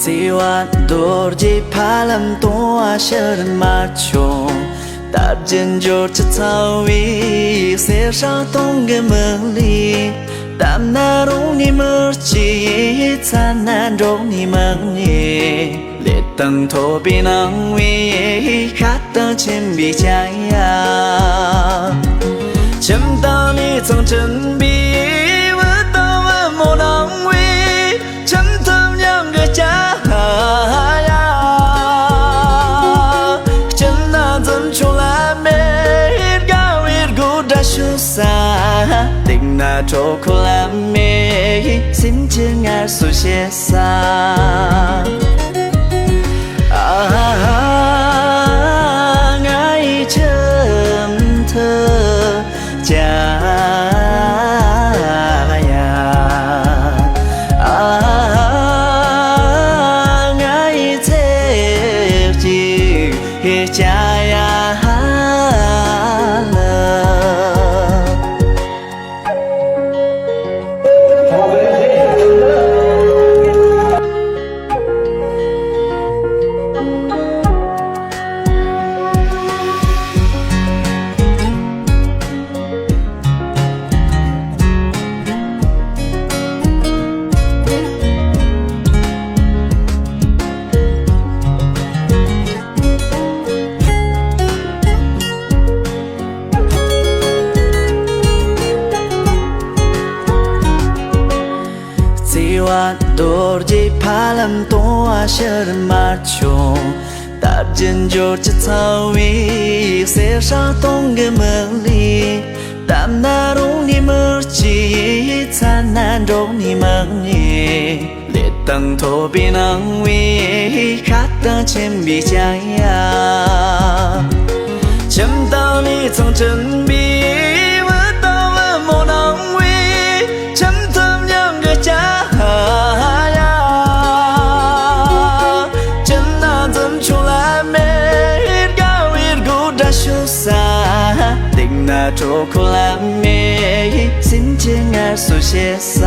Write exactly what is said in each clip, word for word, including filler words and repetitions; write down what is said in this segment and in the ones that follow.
བརྩེ་བ་རྡོ་རྗེ་ཕ་ལམ་སྟོང་བ་ཕྱིར་མ་བྱུང་། ལྟ་རྒྱུ་འབྱོར་གྱི་ཚ་བའི་གསེར་སྲང་སྟོང་གི་མི་ལུས། བཏབ་ན་རུང་ནི་མི་སྐྱེ། ཚ་ན་འགྲོགས་ནི་མི་ཉེ། ལས་དང་ཐོབ་པའི་སྣང་བས་ཤ་དང་མཆིན་པའི་སྐྱ་ཡ། ཁྱིམ་དང་གནས་ཚང་འཕྲིན་པའི་བུ་དང་བུ་མོ་སྣང་བས། ཁྱིམ་ཐབ་མྱང་གི་སྐྱ་ཡ། སྐྱིད་ན་འཛུམ་ཆུང་ལ་མེད། དགའ་བའི་དགོད་སྒྲ་ཞུ་ས། སྡུག་ན་གྲོད་ཁོག་ལ་མེད། སེམས་ཀྱི་ངལ་གསོ་བྱེད་ས། ཨ་ཧ། ང་ཡི་ཁྱིམ་ཐབ་སྐྱ་ཡ། ཨ་ཧ། ང་ཡི་ཚེ་གཅིག་སྐྱ་ཡ་ལ། བརྩེ་བ་རྡོ་རྗེ་ཕ་ལམ་སྟོང་བ་ཕྱིར་མ་བྱུང་། ལྟ་རྒྱུ་འབྱོར་གྱི་ཚ་བའི་གསེར་སྲང་སྟོང་གི་མི་ལུས། བཏབ་ན་རུང་ནི་མི་སྐྱེ། ཚ་ན་འགྲོགས་ནི་མི་ཉེ། ལས་དང་ཐོབ་པའི་སྣང་བས་ཤ་དང་མཆིན་པའི་སྐྱ་ཡ། ཁྱིམ་དང་གནས་ཚང་འཕྲིན་པའི་བུ་དང་བུ་མོ་སྣང་བས། ཁྱིམ་ཐབ་མྱང་གི་སྐྱ་ཡ། སྐྱིད་ན་འཛུམ་ཆུང་ལ་མེད། དགའ་བའི་དགོད་སྒྲ་ཞུ་ས། སྡུག་ན་གྲོད་ཁོག་ལ་མེད། སེམས་ཀྱི་ངལ་གསོ་བྱེད་ས།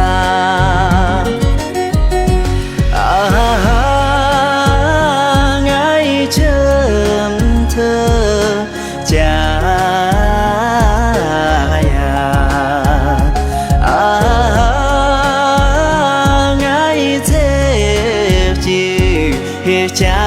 ཨ་ཧ། ང་ཡི་ཁྱིམ་ཐབ་སྐྱ་ཡ། ཨ་ཧ། ང་ཡི་ཚེ་གཅིག་སྐྱ་